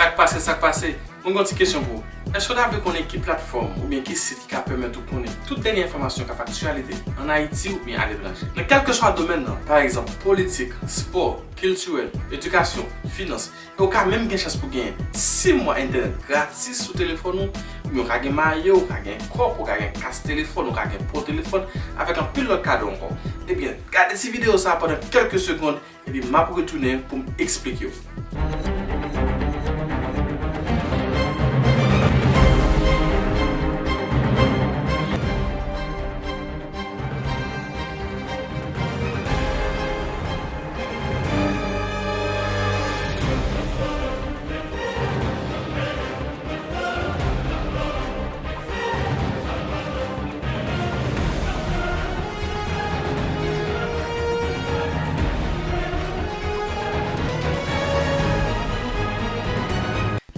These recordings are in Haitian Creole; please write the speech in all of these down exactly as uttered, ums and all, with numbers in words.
Sa k pase, sa k pase? Mwen gen yon ti kesyon pou ou. Èske w ta vle konnen ki platfòm oubyen ki sit ki ka pèmèt ou konnen tout dènye enfòmasyon k ap aktyalite ann Ayiti oubyen aletranje? Nan kèlkeswa domèn nan, pa egzanp, politik, spò, kiltirèl, edikasyon, finans, e ou ka menm gen chans pou genyen sis mwa entènèt gratis sou telefòn ou, oubyen ou ka gen mayo, ou ka gen kòb, ou ka gen kas telefòn, ou ka gen po telefòn, avèk anpil lòt kado ankò. Ebyen, gade ti videyo sa a pandan kèlke segonn, epi m ap retounen pou m eksplike w.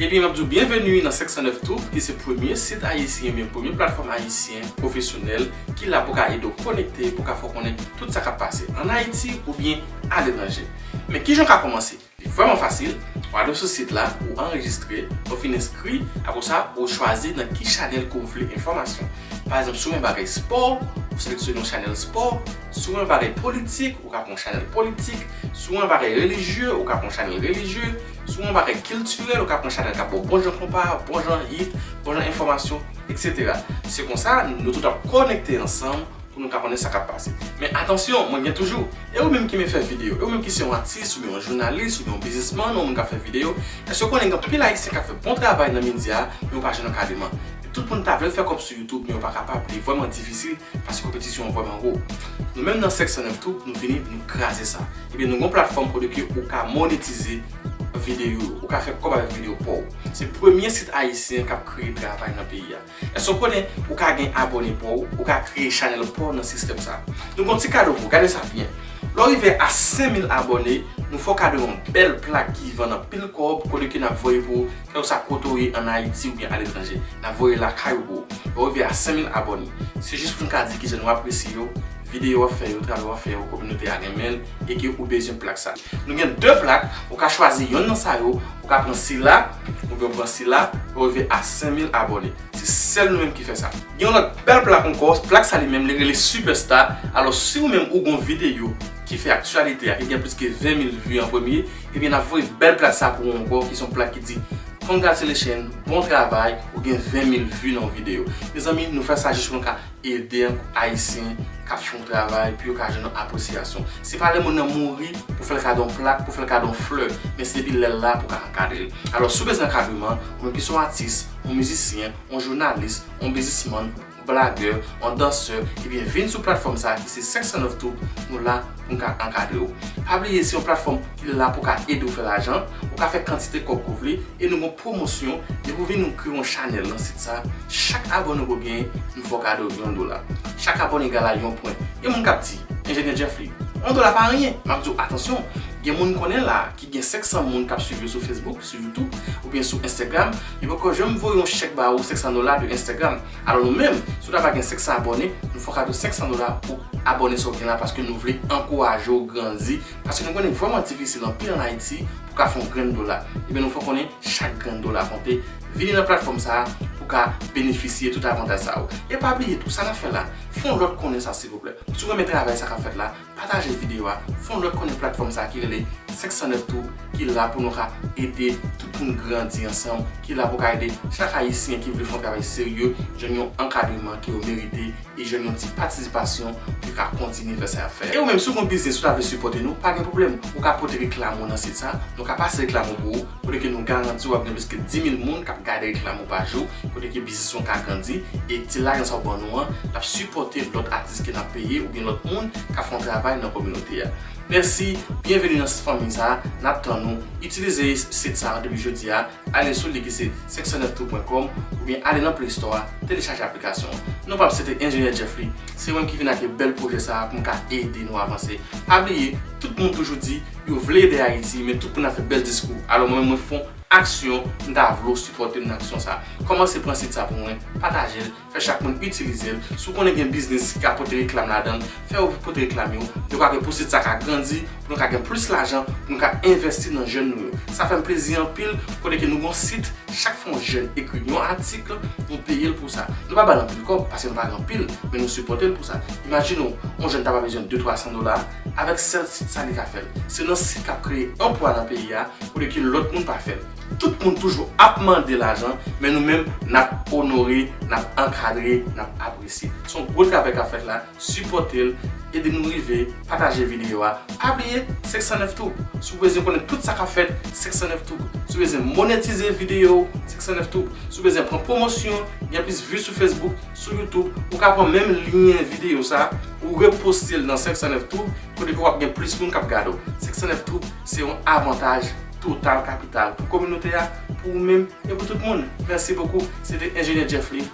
Ebyen, m ap di w byenveni nan senk san nèf Tube, ki se premye sit ayisyen, oubyen premye platfòm ayisyen pwofesyonèl, ki la pou ka ede w konekte, pou ka fè w konnen tout sa k ap pase ann Ayiti oubyen aletranje. Men kijan w ka kòmanse? Li vrèman fasil. W ale sou sit la, ou anrejistre, ou fin enskri, apre sa, ou chwazi nan ki chanèl ke w vle enfòmasyon. Pa egzanp, si w renmen bagay spò, ou seleksyone yon chanèl spò. Si w renmen bagay politik, ou ka pran yon chanèl politik. Si w renmen bagay relijye, ou ka pran yon chanèl relijye. Si w renmen bagay kiltirèl, ou ka pran yon chanèl k ap ba w bon jan konpa, bon jan hit, bon jan enfòmasyon, etsetera. Se konsa, nou tout ap konekte ansanm pou nou ka konnen sa k ap pase. Men atansyon, mwen gen toujou, e ou menm ki renmen fè videyo, e ou menm ki se yon atis, oubyen yon jounalis, oubyen yon biznismann, yon moun k ap fè videyo, èske w konnen gen anpil ayisyen k ap fè bon travay nan medya, men yo pa jwenn ankadreman? Tout moun ta vle fè kòb sou YouTube, men yo pa kapab, li vrèman difisil, paske konpetisyon an vrèman wo. Nou menm nan senk san nèf Tube, nou vini, nou kraze sa. Ebyen, nou gen yon platfòm kote ke ou ka monetize videyo yo, ou ka fè kòb avèk videyo pa w. Se premye sit ayisyen k ap kreye travay nan peyi a. Èske w konnen ou ka gen abòne pa w, ou ka kreye chanèl pa w nan sistèm sa? Nou gen yon ti kado pou ou, gade sa byen. Lè w rive a senk mil abòne, nou fè w kado yon bèl plak ki vann anpil kòb, kote ke n ap voye pou ou, kèlkeswa kote w ye ann Ayiti oubyen aletranje. N ap voye lakay ou pou ou. Lè w rive a senk mil abòne, se jis pou n ka di kijan nou apresye yo, videyo w ap fè yo, travay w ap fè yo, kominote a renmen l, e ke ou bezwen plak sa. Nou gen de plak, ou ka chwazi yonn nan sa yo, ou ka pran sila, oubyen w pran sila, lè w rive a senk mil abòne. Se sèl nou menm ki fè sa. Gen yon lòt bèl plak ankò, plak sa li menm, li rele Superstar. Alò, si ou menm ou gon videyo ki fè aktyalite a, ki gen plis ke ven mil vi an premye, ebyen, n ap voye bèl plak sa pou ou ankò, ki se yon plak ki di, "Congratulations, bon travay, ou gen ven mil vi nan yon videyo." Mezanmi, nou fè sa jis pou nou ka ede ayisyen k ap fè yon travay pou yo ka jwenn yon apresyasyon. Se pa lè moun nan mouri pou fè l kado yon plak, pou fè l kado yon flè, men se depi lè l la pou ka ankadre l. Alò, si w bezwen ankadreman, ou menm ki se yon atis, yon mizisyen, yon jounalis, yon biznismann, yon blagè, yon dansè, ebyen vin sou platfòm sa a ki se senk san nèf Tube, nou la pou n ka ankadre w. Pa bliye, se yon platfòm ki la pou ka ede w fè lajan, ou ka fè kantite kòb ke w vle, e nou gen pwomosyon, depi w vin nou kreye yon chanèl nan sit sa, chak abòne ke w genyen, nou fè w kado yon dola. Chak abòne egal a yon pwen. Gen moun k ap di, "Enjenyè Jeffly, yon dola pa anyen." M ap di w, atansyon, gen moun konnen la, ki gen senk san moun k ap swiv yo sou Facebook, sou YouTube, oubyen sou Instagram, yo poko janm voye yon chèk ba ou senk san dola de Instagram. Alò nou menm, si w ta va gen senk san abòne, nou fè w kado senk san dola pou abòne sa w gen la, paske nou vle ankouraje w grandi, paske nou konnen vrèman difisil anpil ann Ayiti pou ka fè yon grenn dola. Ebyen, nou fè w konnen chak grenn dola konte. Vini nan platfòm sa a pou ka benefisye tout avantaj sa yo. E pa bliye tou, sa n ap fè la, fè yon lòt konnen sa, silvouplè. Si w renmen travay sa k ap fèt la, pataje videyo a, fè yon lòt konnen platfòm sa a ki rele senk san nèf Tube, ki la pou nou ka ede tout moun grandi ansanm, ki la pou ka ede chak ayisyen ki vle fè yon travay serye, jwenn yon ankadreman ke yo merite, e jwenn yon ti patisipasyon pou yo ka kontinye fè sa y ap fè. E ou menm, si w gen yon biznis ou ta vle sipòte nou, pa gen pwoblèm. Ou ka pote reklam ou nan sit sa, nou ka pase reklam ou pou ou, kote ke nou garanti w ap gen plis ke dis mil moun k ap gade reklam ou pa jou, kote ke biznis ou an ka grandi, e ti lajan sa w ban nou an, l ap sipòte lòt atis ke n ap peye oubyen lòt moun k ap fè yon travay nan kominote a. Mèsi, byenveni nan fanmi sa a, n ap tann ou. Itilize sit sa a depi jodi a, ale sou li ki se senk san nèf Tube pwen kòm, oubyen ale nan Play Store a, telechaje aplikasyon an. Non pa m se te Enjenyè Jeffly, se mwen ki vin ak bèl pwojè sa a pou m ka ede nou avanse. Pa bliye, tout moun toujou di yo vle ede Ayiti, men tout moun ap fè bèl diskou. Alò mwen menm mwen fè yon aksyon, m ta vle w sipòte m nan aksyon sa a. Kòmanse pran sit sa pou mwen, pataje l, fè chak moun itilize l. Si w konnen gen biznis ki ka pote reklam ladan l, fè yo pote reklam yo. Dekwa ke pou sit sa ka grandi, nou ka gen plis lajan pou nou ka envèsti nan jèn nou yo. Sa fè m plezi anpil kote ke nou gon sit, chak fwa yon jèn ekri yon atik, nou peye l pou sa. Nou pa ba l anpil kòb paske nou pa gen anpil, men nou sipòte l pou sa. Imajine w, yon jèn ta pa bezwen de twa san dola, avèk sèl sit sa li ka fè l. Se nan sit k ap kreye anplwa nan peyi a, kote ke lòt moun pa fè l. Tout moun toujou ap mande lajan, men nou menm, n ap onore, n ap ankadre, n ap apresye. Se yon gwo travay k ap fèt la, sipòte l, ede nou rive, pataje videyo a. Pa bliye, senk san nèf Tube. Si w bezwen konnen tout sa k ap fèt, senk san nèf Tube. Si w bezwen monetize videyo w, senk san nèf Tube. Si w bezwen pran pwomosyon, gen plis vi sou Facebook, sou YouTube, ou ka pran menm lyen videyo sa, ou reposte l nan senk san nèf Tube, kote ke w ap gen plis moun k ap gade w. Senk san nèf Tube, se yon avantaj total kapital pou kominote a, pou ou menm e pou tout moun. Mèsi bokou. Se te Enjenyè Jeff Lee,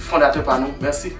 fondatè pa nou. Mèsi.